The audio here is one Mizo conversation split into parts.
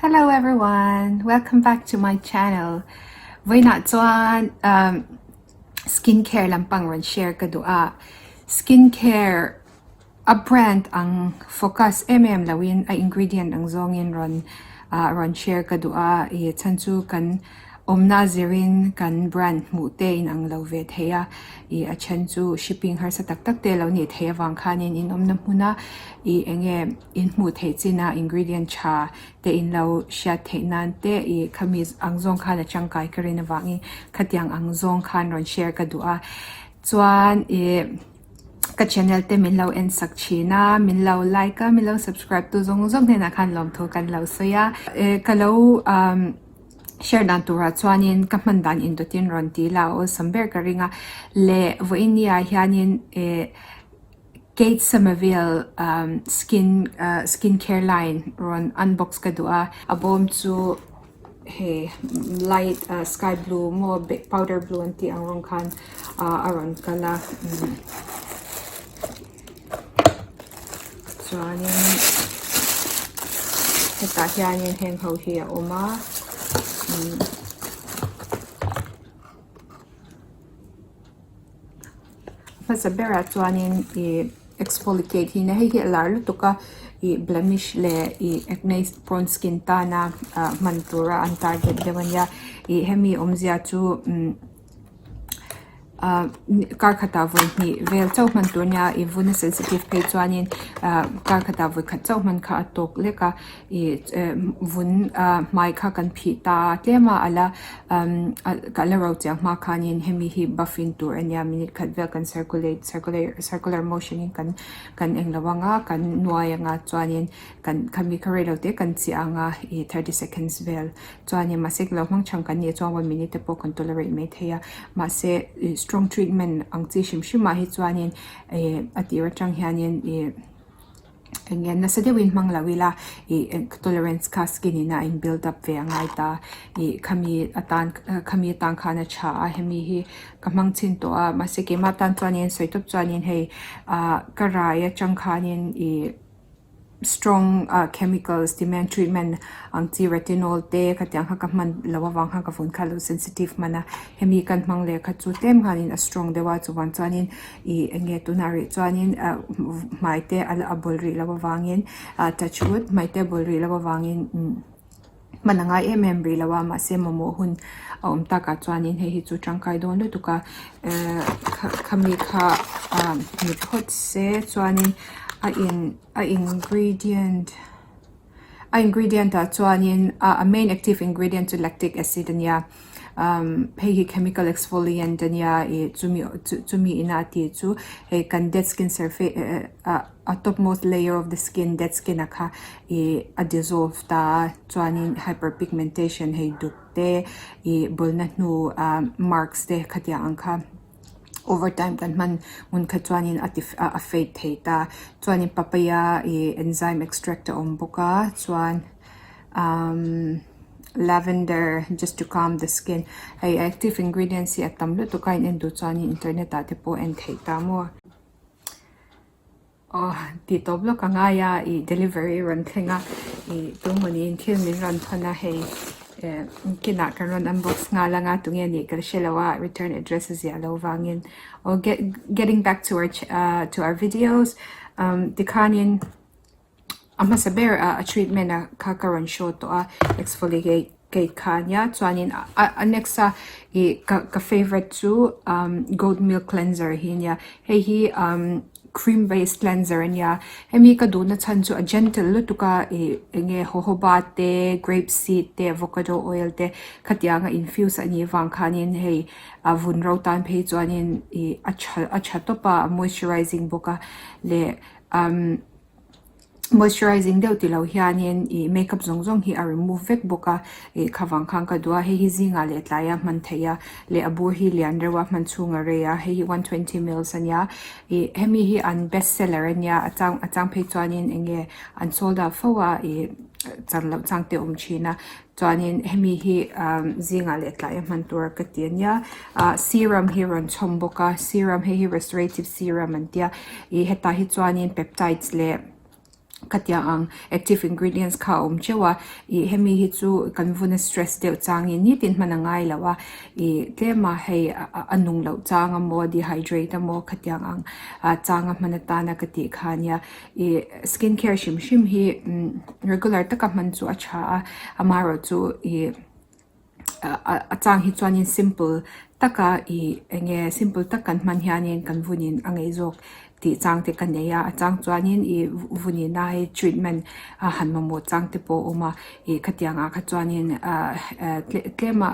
Hello everyone, welcome back to my channel. Vawiinah chuan um skincare lampang rawn share ka duh a, skincare a brand ang focus em em loin a ingredient ang zawngin rawn ah rawn share ka duh a, ih chhan chu kan awmna zirin kan brand hmuh te inang lo ve thei a, ih a then chu shipping harsa tak tak te lo nih theih avang khanin in awmna hmuna ih eng nge in hmuh theih chin a ingredient tha te in lo hriat theih nan te ih khami ang zawng khan a tangkai ka rin avangin khatiang ang zawng khan rawn share ka duh a chuan ih ka channel te min lo en sak thin a min lo like a min lo subscribe tu zawng zawng hnenah khan lawmthu kan lo sawi a eh ka lo umm share dan turah chuanin ka hman dan indawtin rawn ti la a awlsam ber ka ring a leh vawiin ni ah hianin eh Kate Somerville umm skin ah skin care line rawn unbox ka duh a a bawm chu hei light ah sky blue maw powder blue an tih ang rawng khan ah a rawn kal a umm chuanin hetah hianin heng ho hi a awm a umm. Hmasa berah chuanin ih exfoliate hi hei hi a lar lutuk a ih blemish leh ih acne prone skin tana ah hman tura an target deuh a nia ih hemi awmzia chu umm ah kar khatah vawi hnih vel chauh hman tur a nia ih vun a sensitive phei chuanin ah kar khatah vawi khat chauh hman kha a tawk lek a. Ih vun ah hmai kha kan phih ta a tlem a a la umm ka la ro chiang hma khanin hemi hi buff in tur a nia minute khat vel kan circulate circular circular motion in kan kan englo anga kan nuai anga chuanin kan khami kha rei lo te kan chiah anga ih thirty seconds vel chuanin mahse lo hmang chhang kan nih chuan one minute te pawh kan tolerate mai thei a mahse ih strong treatment ang chi hrim hrim ah hi chuanin ih a tir atang hianin ih. Eng nge nasa deuhin hmang lo ila ih tolerance kha skin in a in build up ve a ngai ta ih khami atan khami atan khan a tha a hemi hi ka hmang chhin tawh a mahse keimah tan chuanin sawi tawp chuanin hei ah ka rai atang khanin ih strong ah chemicals demand treatment ang chi retinol te khatiang kha ka hman loh avang khan ka vun kha a lo sensitive hman a hemi kan hmang leh kha chu tlem khanin a strong deuh a chuvang chuanin Ih eng nge tunah rih chuanin ah hmai te a a bawl rih loh avangin ah touch wood hmai te a bawl rih loh avangin umm hman a ngai em em rih lo a mahse mamawh hun a awm takah chuanin hei hi chu tangkai dawn lutuk a ehh khami kha ah ni phawt se chuanin a in a ingredient a ingredient ah chuanin ah a main active ingredient chu lactic acid a nia. Umm hei hi chemical exfoliant a nia ih chumi chumi ina a tih chu hei kan dead skin surface eh ah a top most layer of the skin dead skin a kha ih a dissolve ta a chuanin hyper pigmentation hei duk te ih bawlna hnu ah marks te khatiang ang kha over time kan hman hun kha chuanin a ti a fade thei ta chuanin papaya ih enzyme extract a awm bawk a chuan. Umm lavender just to calm the skin hei active ingredients hi a tam lutuk a in en duh chuanin internet ah te pawh en theih ta maw aw tih tawp lawk a ngai a ih delivery rawn thleng a ih tumawni in thil min rawn thawn a hei eh kinah kan rawn unbox nghal ang a tunge nih ka hre lo a return address a ziah loh vangin aw get getting back to our ah to our videos umm tikhanin. A hmasa ber ah a treatment ah kha ka rawn show tawh a exfoliate kha a nia chuanin a next a ih ka ka favourite chu umm goat milk cleanser hi a nia hei hi umm cream based cleanser a nia hemi ka duhna chhan chu a gentle lutuk a ih eng nge jojoba te grape seed te avocado oil te khatiang a infuse a nih avang khanin hei a vun ro tan phei chuanin ih a tha a tha tawp a a moisturizing bawk a leh umm. Moisturizing deuh tilo hianin ih makeup zawng zawng hi a remove vek bawk a ih kha vang khan ka duh a hei hi zingah leh tlaiah hman theih a leh a bur hi lian reuh a hman chhung a rei a hei hi one twenty mils a nia ih hemi hi an best seller a nia a chang a chang phei chuanin eng nge an sold out fo a ih chan loh chang te a awm thin a chuanin hemi hi ah zingah leh tlaiah hman tur a ka ti a nia ah serum hi a rawn chhawm bawk a serum hei hi restorative serum an tia ih hetah hi chuanin peptides leh. Khatiang ang active ingredients kha a awm teuh a, ih hemi hi chu kan vun a stress deuh changin nitin hman a ngai lo a, ih tlem a hei a nung loh chang amaw dehydrate amaw khatiang ang chang a hman atana ka tih kha ania, ih skin care hrim hrim hi regular taka hman chu a tha a, amaherawhchu ih a chang hi chuanin simple taka ih eng nge simple tak kan hman hianin kan vunin a ngei zawk tih chang te ka nei a, a chang chuanin ih vunin a hei treatment a han mamawh chang te pawh a awm a ih khatiang ah kha chuanin ah tlem a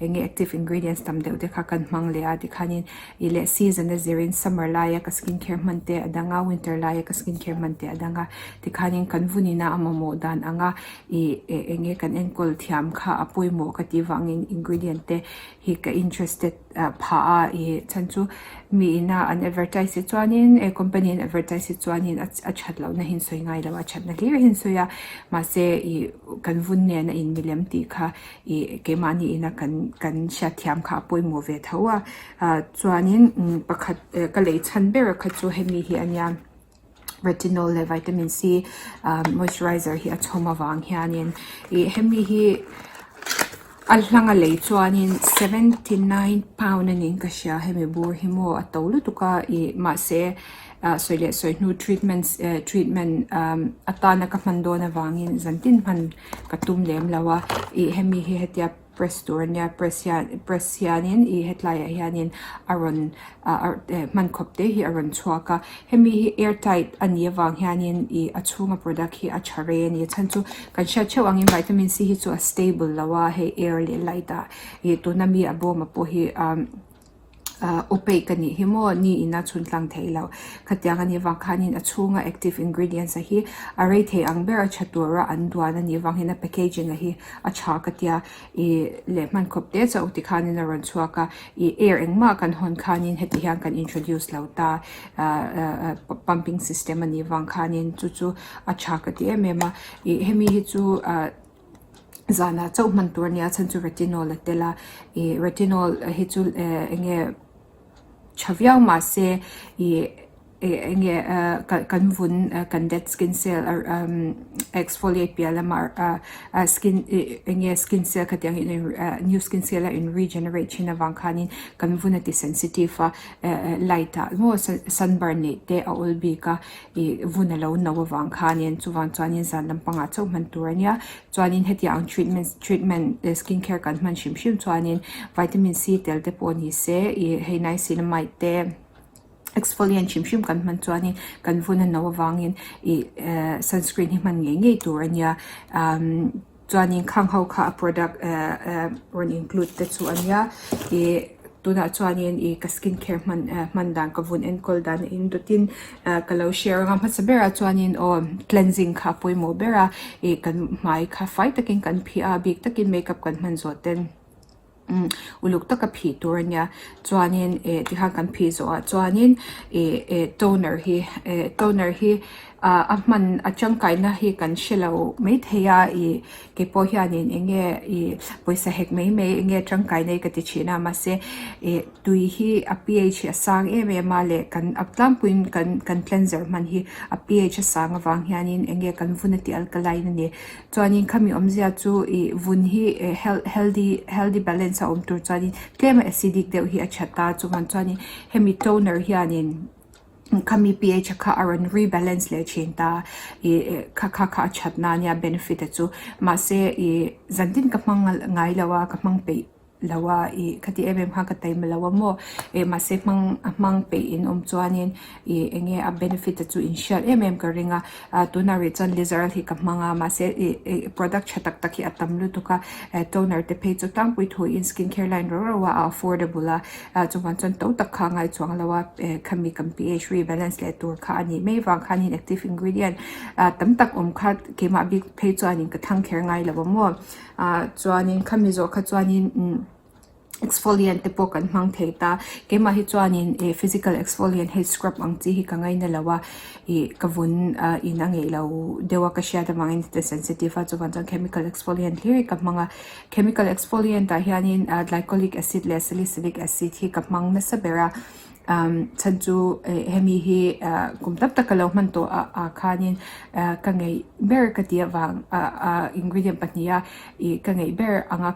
eng nge active ingredients tam deuh te kha kan hmang leh a tikhanin ih leh season a zirin summer laia ka skin care hman te a dang a winter laia ka skin care hman te a dang a tikhanin kan vunin a a mamawh dan ang a Ih eng nge kan enkawl thiam kha a pawimawh ka tih vangin ingredient te hi ka interested phah a ih chhan chu mi ina an advertise hi chuanin eh company an advertise hi chuanin a that lohna hi an sawi ngai lo a thatna hlir hi an sawi a mahse ih kan vun nen a in milem tih kha ih keimahni ina kan kan hriat thiam kha a pawimawh ve tho a ah chuanin pakhat ka lei chhan ber kha chu hemi hi a nia. Retinol leh vitamin C moisturizer hi a chhawm avang hianin ih hemi hi a hlang a lei chuanin 79 pound a niin ka hria hemi bur hi maw a to lutuk a ih mahse ah sawi leh sawi hnu treatment eh treatment atana ka hman dawn avangin zantin hman ka tum lem lo a ih hemi hi hetia. Press tur ania press hian press hianin ih hetlaiah hianin a rawn ah hman khawp te hi a rawn chhuak a hemi hi air tight a nih avang hianin ih a chhunga product hi a tha rei a ni a chhan chu kan hriat theuh angin vitamin C hi chu a stable lo a hei air leh light ah ih tuna mi a bawm ah pawh hi ah. Ahh opaque a nih hi maw ni in a chhun tlang theih loh khatiang a nih vang khanin a chhunga active ingredients a hi a rei thei ang ber a tha tura an duan a nih vang hian a packaging a hi a tha ka tia ih leh hman khawp te chauh tikhanin a rawn chhuak a ih air engmah kan hawn khanin heti hian kan introduce lo ta ahh pumping system a nih vang khanin chu chu a tha ka ti em em a ih hemi hi chu ahh. Zanah chauh hman tur a nia chhan chu retinol a tel a ih retinol hi chu eh eng nge tha viau mahse ih eng nge ah kan vun kan dead skin cell exfoliate piah lamah ah skin ih eng nge skin cell khatiang hi new skin cell a in regenerate thin avang khanin kan vun a ti sensitive a eh light ah maw sunburn neih te a awl bik a. Ih vun a lo no avang khanin chuvang chuanin zan lampangah chauh hman tur a nia chuanin hetiang ang treatment treatment leh skin care kan hman hrim hrim chuanin vitamin C tel te pawh ni se ih hei niacinamide te exfoliant hrim hrim kan hman chuanin kan vun a no avangin ih eh sunscreen hi hman ngei ngei tur a nia umm Chuanin khang ho kha a product eh eh rawn include te chu a nia ih tunah chuanin ih ka skin care hman eh hman dan ka vun enkawl dan a in dawtin eh ka lo share anga hmasa berah chuanin aw cleansing kha a pawimawh ber a ih kan hmai kha fai takin kan phih a bik takin makeup kan hman zawh ten. Umm uluk taka phih tur a nia chuanin eh tikhan kan phih zawhah chuanin ih eh toner hi eh toner hi ah a hman a tangkaina hi kan hre lo maithei a ih keipawh hianin eng nge ih pawisa hek mai mai eng nge tangkaina hi ka ti thin a mahse ih tui hi a ph hi a sang em em a leh kan a tlangpuiin kan kan cleanser hman hi a ph a sang avang hianin eng nge kan vun a tih alkaline a ni. Chuanin khami awmzia chu ih vun hi eh healthy healthy balance a awm tur chuanin tlem a acidic deuh hi a tha ta chuan chuanin hemi toner hianin khami ph kha a rawn rebalance leh thin ta ih eh kha kha kha a that na ania benefit a chu mahse ih zantin ka hmang ngai lo a ka hmang peih. lo a ih khati em em khan ka taima lo a maw eh mahse hmang a hmang peih in awm chuanin ih eng nge a benefit te chu in hriat em em ka ring a ah tunah rih chuan lizard hi ka hmang a mahse ih ih product tha tak tak hi a tam lutuk a eh toner te phei chu tlangpui thu in skin care line rau rau a a affordable a ah chuvang chuan to tak kha a ngai chuang lo a eh khami kan ph rebalance leh tur kha a nih mai vang khanin active ingredient ah tam tak awm kha keimah bik phei chuanin ka thlang kher ngai lo a maw. Ah chuanin khami zawh kha chuanin umm exfoliant te pawh kan hmang thei ta keimah hi chuanin ih physical exfoliant hei scrub ang chi hi ka ngaina lo a ih ka vun ah in a ngeih lo deuh a ka hriat avangin ka sensitive a chuvang chuan chemical exfoliant hlir hi ka hmang a chemical exfoliant ah hianin ah glycolic acid leh salicylic acid hi ka hmang nasa ber a. Chhan chu hemi hi kum tam tak ka lo hman tawh ah khanin ka ngeih ber ka tih avang ingredient pahniha ih ka ngeih ber anga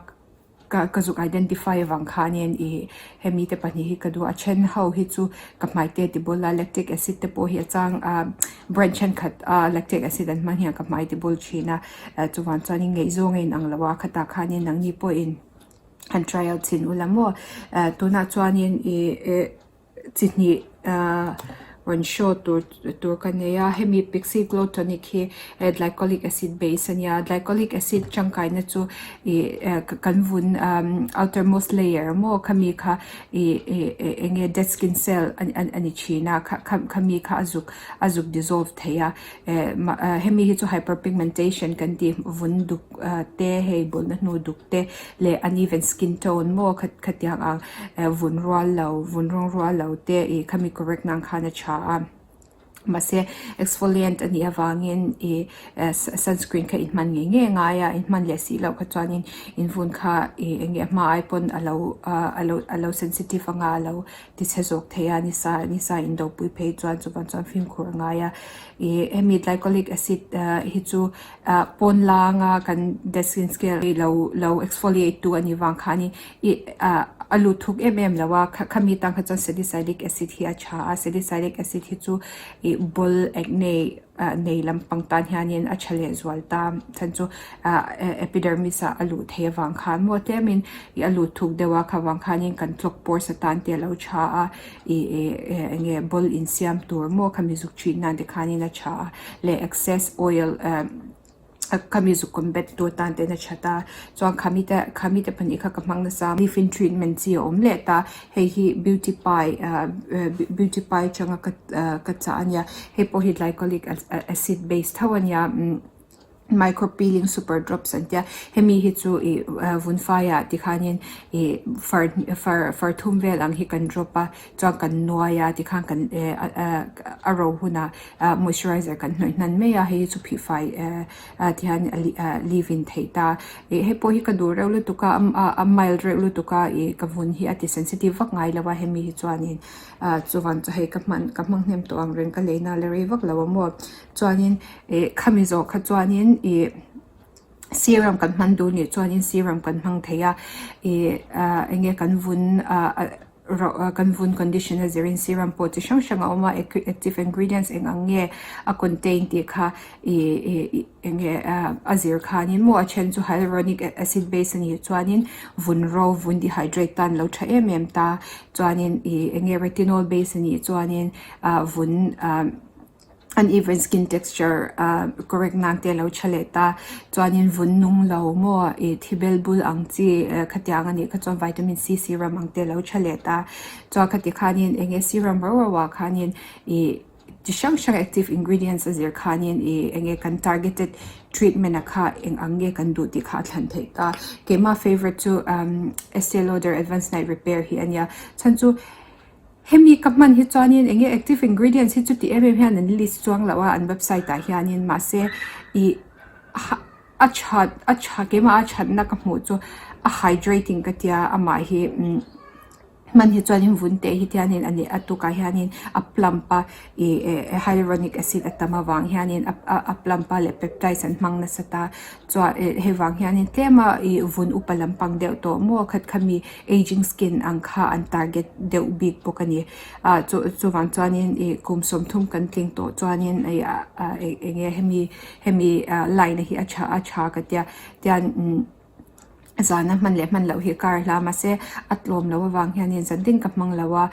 ka ka zuk identify avang khanin ih hemi te pahnih hi ka duh a then ho hi chu ka hmai te ti bul a lactic acid te pawh hi a chang a brand thenkhat a lactic acid an hman hian ka hmai ti bul thin a chuvang chuanin ngaihzawng a inang lo a khatah khanin nangni pawhin han try out chhin ula maw tunah chuanin ih chi hnih ahh rawn show tur tur ka nei a hemi pixie glow tonic hi glycolic acid base a nia glycolic acid tangkaina chu ih kan vun outer most layer maw khami kha ih eng nge dead skin cell a ni thin a khami kha a zuk a zuk dissolve thei a hemi hi chu hyper pigmentation kan tih vun duk te hei bawlhna hnu duk te leh uneven skin tone maw khatiang ang vun rual lo vun rawng rual lo te ih khami correct nan khan a tha a mahse exfoliant a nih avangin ih sunscreen kha inhman ngei ngei a ngai a inhman leh si loh kha chuanin in vun kha ih eng nge a hma ai pawn a lo a lo a lo sensitive anga a lo ti chhe zawk thei a nisa nisa indopui phei chuan chuvang chuan fimkhur a ngai a ih hemi glycolic acid hi chu ah pawn langa kan dead skin scale hi lo lo exfoliate tu anih vang khanin ih ah a lut thuk em em lo a khami tan kha chuan salicylic acid hi a tha a salicylic acid hi chu ih bawl acne ah nei lampang tan hianin a tha leh zual ta chhan chu ah epidermis ah a luh theih avang khan maw tlemin ih a lut thuk deuh a kha vang khanin kan clock pores atan te a lo tha a ih eng nge bawl insiam tur maw khami zuk thin nan te khanin a tha a leh excess oil khami zuk combat tur tan ten a that a chuan khami te khami te pahnih kha ka hmang nasa leave in treatment chi a awm leh ta hei hi beauty pie beauty pie atanga ka ka chah a nia hei pawh hi glycolic acid base tho a nia. Micro peeling super drops an tia hemi hi chu ih vun faiah tikhanin ih far far far thum vel ang hi kan drop a chuan kan nuai a tikhan kan a ro hunah moisturizer kan hnawih hnan mai a hei hi chu phih fai tihian leave in theih ta ih hei pawh hi ka duh reuh lutuk a a mild reuh lutuk a ih ka vun hi a ti sensitive vak ngai lo a hemi hi chuanin chuvang chu hei ka hman ka hmang hnem tawh ang reng ka lei na la rei vak lo a maw. Chuanin ih khami zawh kha chuanin ih serum kan hman duh nih chuanin serum kan hmang thei a ih ah eng nge kan vun ah kan vun condition a zirin serum pawh chi hrang hrang a awm a active ingredients eng ang nge a contain tih kha ih eng nge a zir khanin maw a then chu hyaluronic acid base a nih chuanin vun ro vun dehydrate tan lo tha em em ta chuanin ih eng nge retinol base a nih chuanin ah vun ah. Uneven skin texture ah correct nan te a lo tha leh ta chuanin vun nung lo maw ih thi bel bul ang chi khatiang a nih kha chuan vitamin C serum ang te a lo tha leh ta chuan khati khanin eng nge serum rau rau ah khanin ih chi hrang hrang active ingredients a zir khanin ih eng nge kan targeted treatment a kha eng ang nge kan duh tih kha a thlan theih ta keimah favourite chu Estee Lauder advance night repair hi a nia chhan chu. Hemi ka hman hi chuanin eng nge active ingredients hi chuti em em hian an list chuang loh a an website ah hianin mahse ih a that a tha keimah a thatna ka hmuh chu a hydrating ka tia amah hi umm hman hi chuanin vun teh hi tianin a nih a tukah hianin a plump a ih hyaluronic acid a tam avang hianin a plump a leh peptides an hmang nasa ta chuan hei vang hianin tlem a ih vun upa lampang deuh tawh maw khat khami Aging skin ang kha an target deuh bik bawk a ni. Ah chu chuvang chuanin ih kum sawmthum kan tling tawh chuanin ih ah eng nge hemi hemi line hi a tha a tha ka tia tian umm zana hman leh hman loh hi kar hla mahse a tlawm loh avang hianin zan tin ka hmang lo a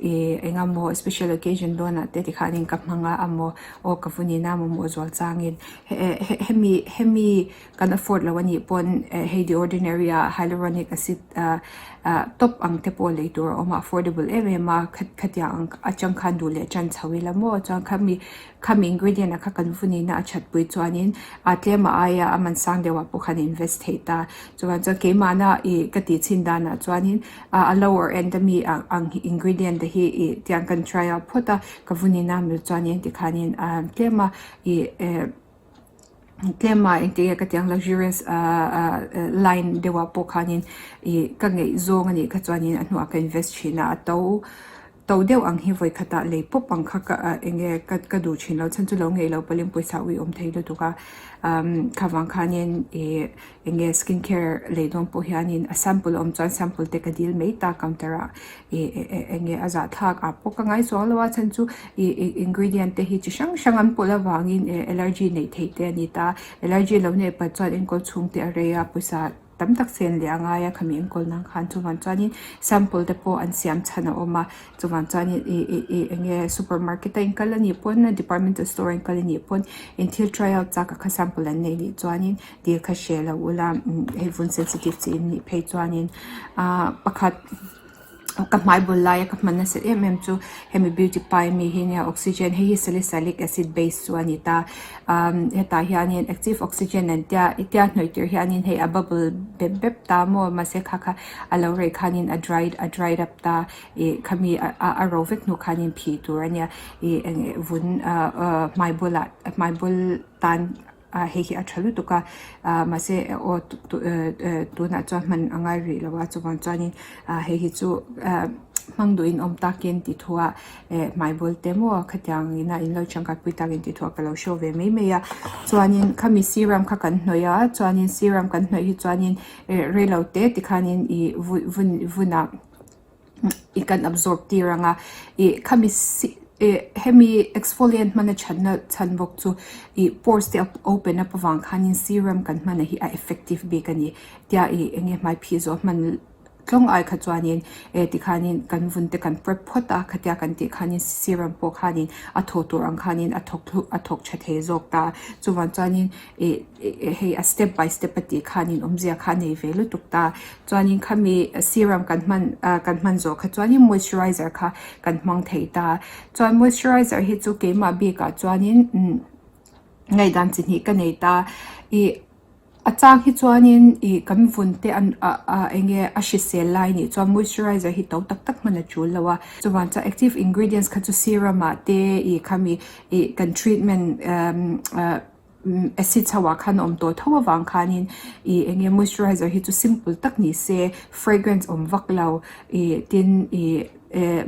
ih eng emaw special occasion dawnah te tikhanin ka hmang a amaw aw ka vunin a mamawh zual changin hemi hemi Kan afford lo anih pawn hei the ordinary ah hyaluronic acid top ang te pawh lei tur a awm a affordable em em a khatiang ang atang khan duh leh tan chho ila maw chuan khami khami ingredient ah kha kan vun in a that pui chuanin a tlem a aia a man sang deuh ah pawh khan invest theih ta chuan chuan keimahna ih ka tih chhin danah chuanin a lower end ami ang ingredient te hi ih tiang kan try out phawt a ka vun in a mil chuanin tikhanin tlem a ih. Tlema engtik nge ka tiang luxurious line deuh ah pawh khanin ih ka ngeih zawng a nih kha chuanin a hnuah ka invest thin a a to To deuh ang hi vawi khatah lei pawp ang kha ka eng nge ka ka duh thin lo chhan chu lo ngei lo palin pawisa ui awm thei lutuk a umm kha vang khanin ih eng nge skin care lei dawn pawh hianin a sample a awm chuan sample te ka dil mai ta counter ah ih eng nge a zahthlak ah pawh ka ngai chuang lo a chhan chu ih ih ingredient te hi chi hrang hrang an pawlh avangin eh allergy neih theih te a ni ta allergy lo neih pah chuan enkawl chhung te a rei a pawisa. Tam tak sen leh a ngai a khami enkawl nan khan chuvang chuanin sample te pawh an siam chhan a awm a chuvang chuanin ih ih ih eng nge supermarket a inkal anih pawn departmental store a inkal anih pawn in thil try out chak a kha sample an neih nih chuanin dil kha hre lo ula hei vun sensitive chi in nih phei chuanin ahh pakhat. Ka hmai bul laia ka hman nasat em em chu hemi beauty pie mi hi nia oxygen hei hi salicylic acid base chu a ni ta umm hetah hianin active oxygen an tia i tia hnawih tir hianin hei a bubble bep bep ta maw mahse kha kha a lo rei khanin a dried a dried up ta ih khami a a ro vek hnu khanin phih tur a nia ih eng vun ah ah hmai bulah hmai bul tan. Ah hei hi a tha lutuk a ah mahse aw tunah chuan hman a ngai rih lo a chuvang chuanin ah hei hi chu ah hmang duhin awm takin tih thuah eh hmai bul te maw khatiang ina in lo tangkai pui takin tih thuah ka lo show ve mai mai a chuanin khami serum kha kan hnawih a chuanin serum kan hnawih hi chuanin eh reilo te tikhanin ih vun vunah. I kan absorb tir ang a ih khami si ih hemi exfoliant hmana thatna chhan bawk chu ih pores te a open up avang khanin serum kan hman hi a effective bik a ni tia ih eng nge hmai phih zawh hman tlawng ai kha chuanin eh tikhanin kan vun te kan prep phawt a khatia kan tih khanin serum pawh khanin a thaw tur ang khanin a thawk a thawk tha thei zawk ta chuvang chuanin ih hei a step by step a tih khanin awmzia kha a nei ve lutuk ta chuanin khami serum kan hman ah kan hman zawh kha chuanin moisturizer kha kan hmang thei ta chuan moisturizer hi chu keimah bikah chuanin umm ngaihdan chi hnih ka nei ta ih a chang hi chuanin ih kan vun te an ah ah eng nge a hrisel lai nih chuan moisturizer hi to tak tak hman a tul lo a chuvang chuan active ingredients kha chu serum ah te ih khami ih kan treatment umm ah. Acid chho ah khan a awm tawh tho avang khanin ih eng nge moisturizer hi chu simple tak ni se fragrance awm vak lo ih tin ih eh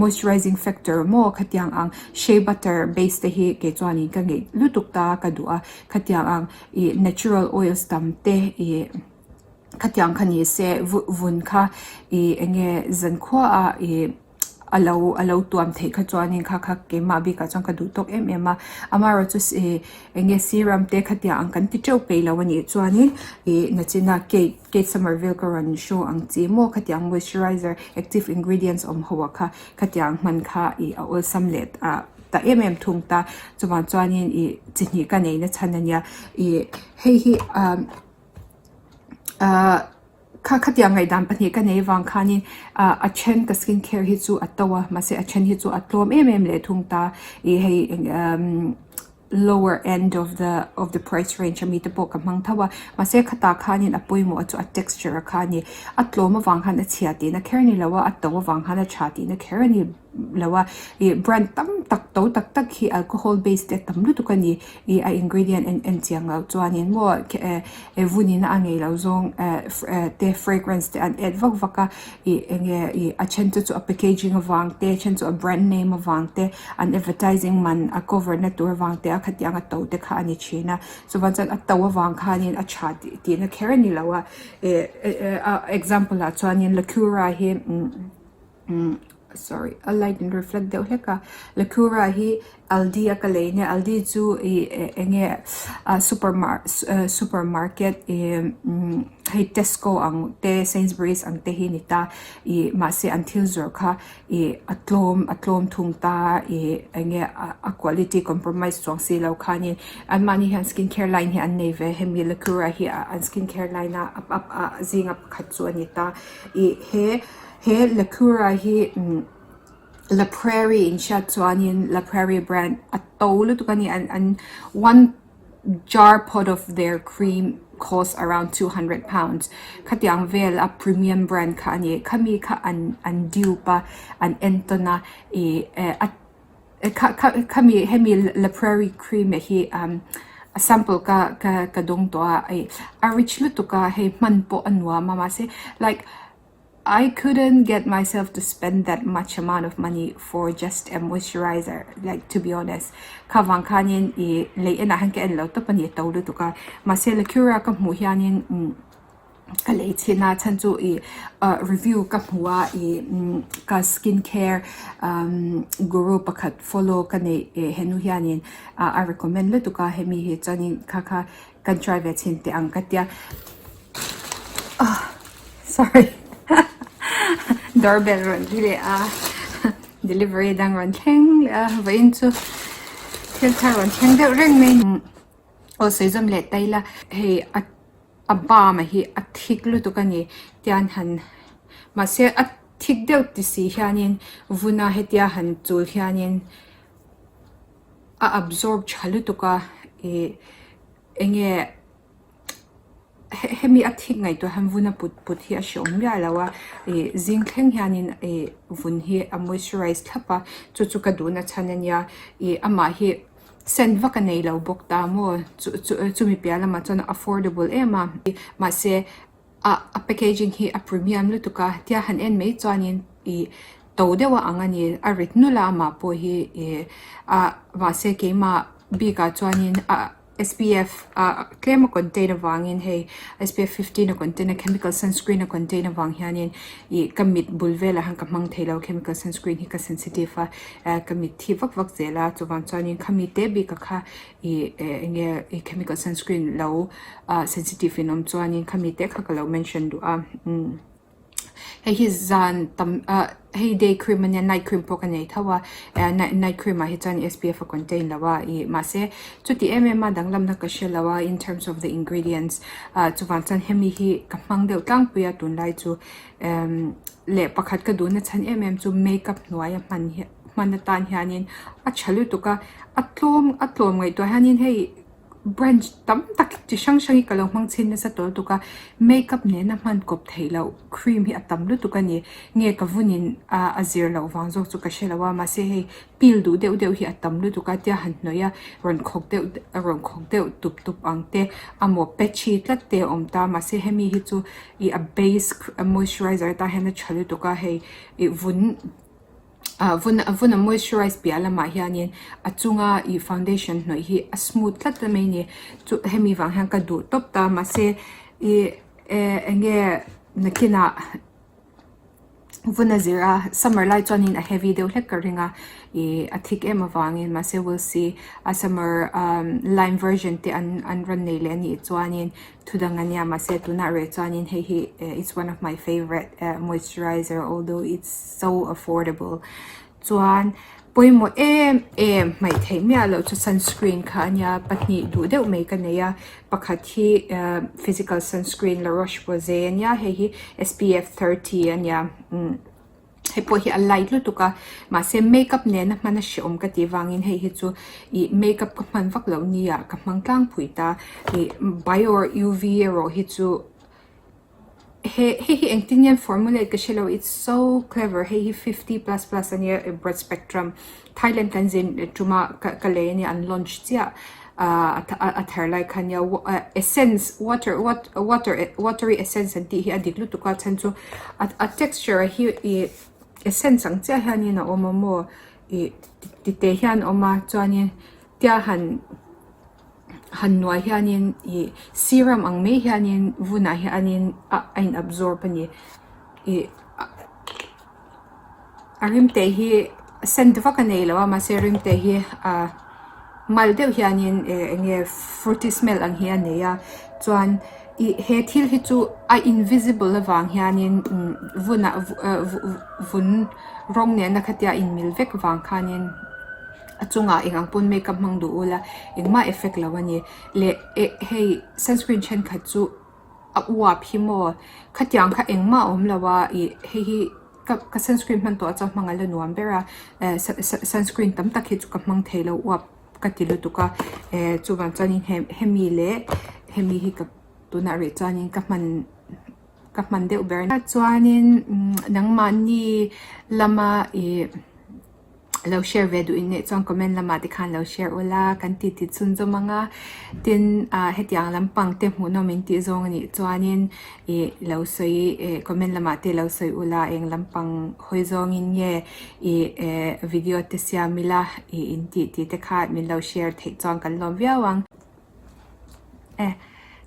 moisturizing factor maw khatiang ang shea butter base te hi kei chuanin ka ngeih lutuk ta ka duh a khatiang ang ih natural oils tam te ih khatiang kha ni se vun kha ih eng nge zankhua ah ih. A lo a lo tuam theih kha chuanin kha kha keimah bikah chuan ka duh tawk em em a amaherawh chu ih eng nge serum te khatiang ang kan ti teuh peih lo a nih chuanin ih nachina Kate Kate Somerville ka rawn show ang chi maw khatiang moisturizer active ingredients awm ho ah kha khatiang hman kha ih a awlsam leh ah ta em em thung ta chuvang chuanin ih chi hnih ka neihna chhan a nia ih hei hi ah ah. Kha khatiang ngaihdan pahnih ka nei vang khanin ah a then ka skin care hi chu a to a mahse a then hi chu a tlawm em em leh thung ta ih hei umm lower end of the of the price range ami te pawh ka hmang tho a mahse khatah khanin a pawimawh chu a texture a kha a ni a tlawm avang khan a chhia tihna kher a ni lo a a to avang khan a tha tihna kher a ni lo a ih brand tam tak to tak tak hi alcohol base te a tam lutuk a ni. Ih a ingredient en en chiang loh chuanin maw eh vunin a ngei lo zawng eh eh te fragrance te an add vak vak a ih eng nge ih a then te chu a packaging avang te a then chu a brand name avang te an advertising man a cover na tur avang te a khatiang a to te kha a ni thin a chuvang chuan a to avang khanin a tha tih tihna kher a ni lo a eh eh a example ah chuanin lacura hi umm. Umm sorry a light in reflect deuh hlek a lacura hi aldi a ka lei nia aldi chu ih eng nge ah super mar super market ih umm hei tesco ang te sainsbury's ang te hi a ni ta ih mahse an thil zawrh kha ih a tlawm a tlawm thung ta ih eng nge a quality compromise chuang si lo khanin anmahni hian skin care line hi an nei ve hemi lacura hi an skin care line a a zinga pakhat chu a ni ta ih he. He Lacura hi La Prairie in hriat chuanin La Prairie brand a to lutuk a ni an an one jar pot of their cream cost around 200 pounds khatiang vel a premium brand kha a ni khami kha an an dupe a an entawn a ih eh a kha kha khami hemi La Prairie cream hi a sample ka ka ka dawng tawh a ih a rich lutuk a hei hman pawh a nuam a mahse like. I couldn't get myself to spend that much amount of money for just a moisturizer like to be honest kha vang khanin ih lei enah hian ka en lo tawp a ni a to lutuk a mahse Lacura ka hmuh hianin umm ka lei chhin a chhan chu ih ah review ka hmu a ih umm ka skin care umm guru pakhat follow ka neih eh henu hianin ah a recommend lutuk a hemi hi chuanin kha kha Kan try ve chhin teh ang ka tia. Oh, sorry. Doorbell rawn ri leh a. Delivery dang rawn thleng leh a. Vawiin chu thil thar rawn thleng deuh reng mai. Aw sawi zawm leh ta ila. Hei a a balm hi a thik lutuk a ni. Tian han mahse a thik deuh ti si hianin vuna hetia han chul hianin a absorb tha lutuk a ih eng nge hemi a thik ngaihtuah hian vun a put put hi a hreawm miah lo a ih zing thleng hianin ih vun hi a moisturize thlap a chu chu ka duhna chhan a nia ih amah hi scent vak a nei lo bawk ta maw chu chu chumi piah lamah chuan affordable em a mahse a a packaging hi a premium lutuk a tia han en mai chuanin ih to deuh a ang a ni a rit nulh a amah pawh hi ih ah mahse keimah bikah chuanin ah S_P_F ah tlem a contain avangin hei S_P_F 15 a contain a chemical sunscreen a contain avang hianin ih ka mit bul velah hian ka hmang thei lo chemical sunscreen hi ka sensitive a eh ka mit thi vak vak zel a chuvang chuanin khami te bikah kha ih eng nge ih chemical sunscreen lo ah sensitive in awm chuanin khami te kha ka lo mention duh a umm hei hi zan tam ah hei day cream ania night cream pawh ka nei tho a eh night cream ah hi chuan S_P_F a contain lo a ih mahse chuti em em a danglamna ka hre lo a in terms of the ingredients ah chuvang chuan hemi hi ka hmang deuh tlangpui a tunlai chu emm leh pakhat ka duhna chhan em em chu makeup hnuaia hman hi hman atan hianin a tha lutuk a a tlawm a tlawm ngaihtuah hianin hei branch tam tak chi hrang hrang hi ka lo hmang chhin nasa tawh lutuk a makeup nena hman kawp theih loh cream hi a tam lutuk a ni nge ka vunin ah a zir loh vang zawk chu ka hre lo a mahse hei pil duh deuh deuh hi a tam lutuk a tia han hnawih a rawn khawk deuh rawn khawk deuh tup tup ang te amaw patchy tlat te a awm ta mahse hemi hi chu ih a base moisturizer atan hian a tha lutuk a hei ih vun. Ah vun vun a moisturize piah lamah hianin a chunga ih foundation hnawih hi a smooth tlat mai a ni chu hemi vang hian ka duh tawp ta mahse ih eh eng nge nakinah vun a zir a summer lai chuanin a heavy deuh hlek ka ring a ih a thik em avangin mahse we'll see a summer umm lime version te an an rawn nei leh a nih chuanin Thu dang a nia mahse tunah reh chuanin hei hi it's one of my favourite moisturizer although it's so affordable chuan pawimawh em em hmaih theih miah loh chu sunscreen kha a nia pahnih duh deuh mai ka nei a pakhat hi physical sunscreen la roche posay a nia hei hi S_P_F 30 a nia umm. Hei pawh hi a light lutuk a mahse makeup nena hman a hrehawm ka tih vangin hei hi chu ih makeup ka hman vak loh nia ka hmang tlangpui ta ih bior U_V erawh hi chu he hei hi engtin nge an formulate ka hrelo it's so clever hei hi 50 plus plus ania broad spectrum Thailand kan zin tuma ka ka lei ania an launch chiah ah a thar lai kha ania essence water water watery essence an tih hi a dik lutuk a chhan chu a texture hi ih essence ang chiah hianin a awm a maw ih ti te hian a awm a chuanin tia han han nuai hianin ih serum ang mai hianin vunah hianin a a in absorb a ni ih. A rimte hi scent vak a nei lo a mahse rimte hi ah mal deuh hianin eh eng nge fruity smell ang hi a nei a chuan ih he thil hi chu a invisible avang hianin umm vunah vun rawng nena khatia inmil vek vang khanin a chungah eng ang pawn makeup hmang duh ula engmah effect lo a ni leh eh hei sunscreen thenkhat chu. a uap hi maw khatiang kha engmah a awm lo a ih hei hi ka ka sunscreen hman tawh chuan hmang a la nuam ber a eh sunscreen tam tak hi chu ka hmang thei lo uap ka ti lutuk a eh chuvang chuanin hemi leh hemi hi ka tunah rih chuanin ka hman ka hman deuh ber a chuanin nangmahni lama ih. Lo share ve duh in neih chuan comment lamah te khan lo share ula kan ti ti chhunzawm ang a tin ah hetiang lampang te hmuhnawm in tih zawng a nih chuanin ih lo sawi eh comment lamah te lo sawi ula eng lampang hawi zawngin nge ih eh video te siam ila ih in tih tih te kha min lo share theih chuan kan lawm viau ang. Eh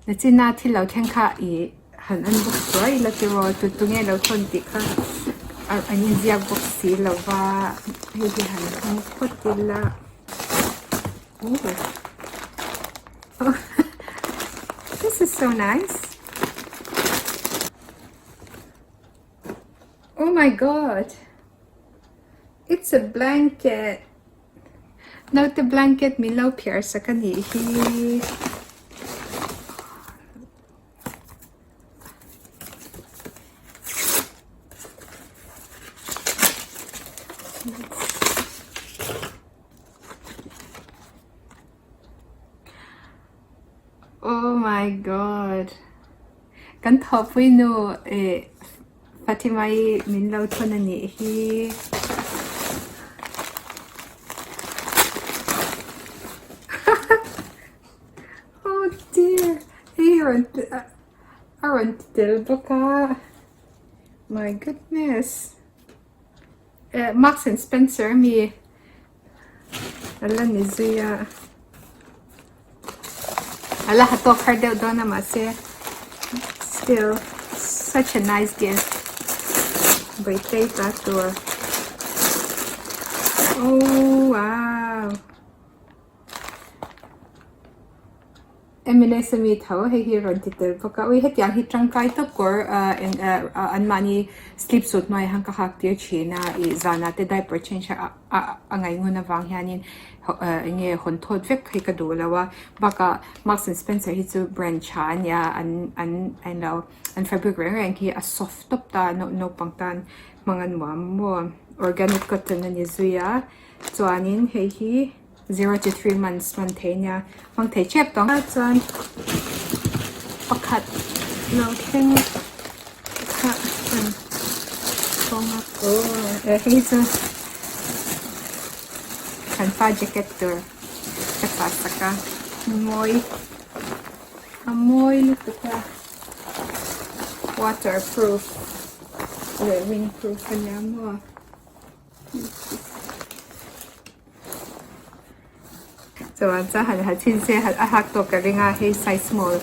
nachina thil lo thleng kha ih han en bawk suai ila tiraw tu tu nge lo thawn tih kha an inziak bawk si lo va hei hi han hmang phawt ila oh this is so nice oh my god it's a blanket. Naute blanket min lo phiar sak a nih hi. Oh my god. Kan thawhpui nu eh Fatima-i min lo thawn a nih hi. Oh dear, hei rawn a rawn ti tel bawk a. My goodness. Eh Marks and Spencer ami a la ni zui a. A la ha tawk har deuh dawn a mahse still such a nice gift Bawihtei ta tur oh wow M&S ami tho hei hi rawn ti tel bawk a ui hetiang hi tangkai tawp kawr ah eng ah anmahni sleep suit hnuaiah hian ka hak tir thin a ih zanah te diaper change a a ngaihnghawn avang hianin eng nge hawn thawt vek hi ka duh lo a bakah Marks and Spencer hi chu brand tha a nia an an englo an fabric reng reng hi a soft tawp ta naupang tan hmang a nuam maw organic cotton a ni zui a chuanin hei hi zero to three months hman thei a nia hmang thei tep tawh ang chuan pakhat lo thleng kha an kawng a aw hei chu kan pa jacket tur ka chah sak a mawi a mawi lutuk a waterproof leh windproof a nia maw. Chuan chuan han ha chhin se a hak tawh ka ring a hei size small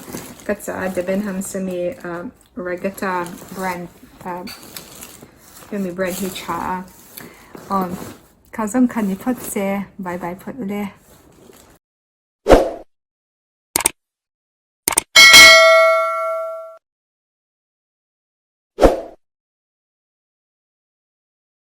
ka chah a Debenhams ami ah regatta brand ah hemi brand hi tha a aw kha zawng kha ni phawt se bye bye phawt ule.